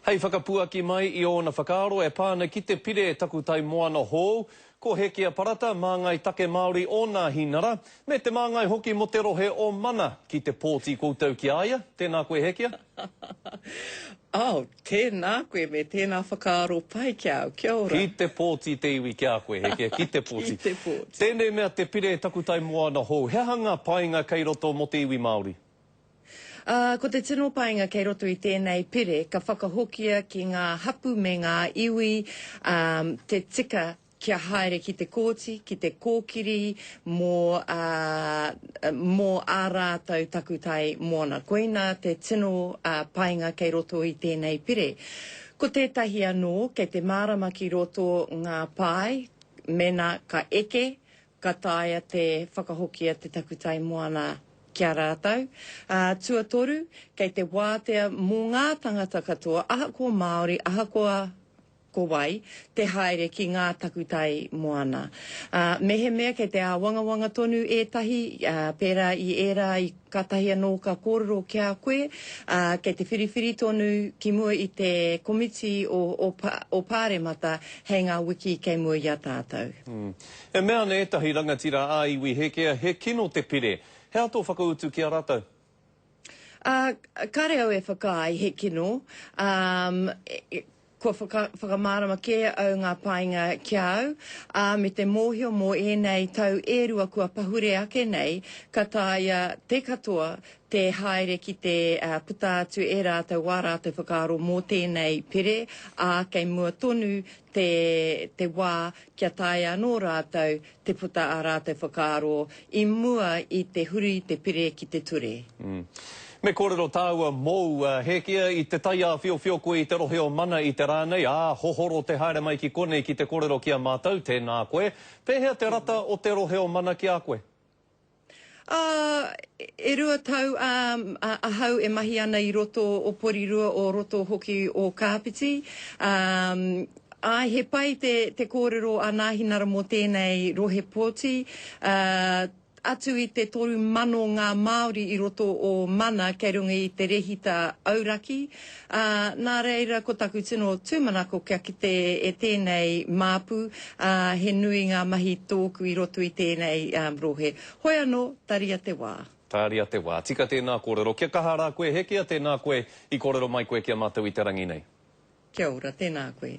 Hei whakapuaki mai i ōna whakaaro e pā ana ki te pire takutai moana hou, ko Hekia Parata, māngai take Māori o Nāhinara, me te māngai hoki mō te rohe o Mana. Ki te pōti koutou ki a ia. Tēnā koe Hekia. Oh, tēnā koe me tēnā whakaaro pai ki a au. Kia ora. Ki te pōti te iwi ki a koe, Hekia, ki te pōti. Ki te pōti. Tēnei mea te pire takutai moana hou, he aha ngā painga kei roto mō te iwi Māori? Ā, ko te tino painga kei roto i tēnei pire, ka whakahokia ki ngā hapu me ngā iwi, ā, te tika kia haere ki te kōti, ki te kōkiri mō, ā, mō ā rātou takutai moana. Koinā te tino, ā, painga kei roto i tēnei pire. Ko tētahi anō, kei te mārama ki roto ngā pae, mēnā ka eke, ka taea te whakahokia te takutai moana ki a rātou. Ā, tuatoru, kei te wātea mō ngā tangata katoa, ahakoa Māori, ahakoa ko wai, te haere ki ngā takutai moana. Ā, mehemea kei te āwangawanga tonu ētahi, ā, pērā i ērā i kātahi anō ka kōrero ki a koe, ā, kei te whiriwhiri tonu ki mua i te komiti o, o, o Pāremata hei ngā wiki kei mua i a tātou. E mea ana ētahi rangatira ā-iwi hekea he kino te pire. He aha tō whakautu ki a rātou? Ā, kāre au e whakaae he kino, ā, kua whaka, whakamārama kē au ngā painga ki a au, ā, me te mōhio mō ēnei tau e rua kua pahure ake nei, ka taea te katoa te haere ki te puta atu e rātou wā rātou whakaaro mō tēnei pire, ā, kei mua tonu te, te wā kia taea anō rātou te puta ā rātou whakaaro i mua i te huri te pire ki te ture. Me kōrero tāua mōu, Hēkia, i te taiāwhiowhio koe i te rohe o Mana i te rā nei, ā, hohoro te haere mai ki konei ki te kōrero ki a mātou, tēnā koe. Pēhea te rata o te rohe o Mana ki a koe? Ā, e rua tau ā, ahau e mahi ana i roto o Porirua, o roto hoki o Kāpiti. Ā, āe, he pai te, te kōrero a Nāhinara mō tēnei rohe pōti. Ā, atu i te 3,000 ngā Māori i roto o Mana kei runga i te rehita auraki. Ā, nā reira ko taku tino tūmanako kia kite e tēnei māpu, ā, he nui ngā mahi tōku i roto i tēnei rohe. Hoi anō, taria te wā. Tāria te wā. Tika tēnā kōrero. Kia kaha rā koe, Hekia, tēnā koe i kōrero mai koe ki a mātou i te rangi nei. Kia ora, tēnā koe.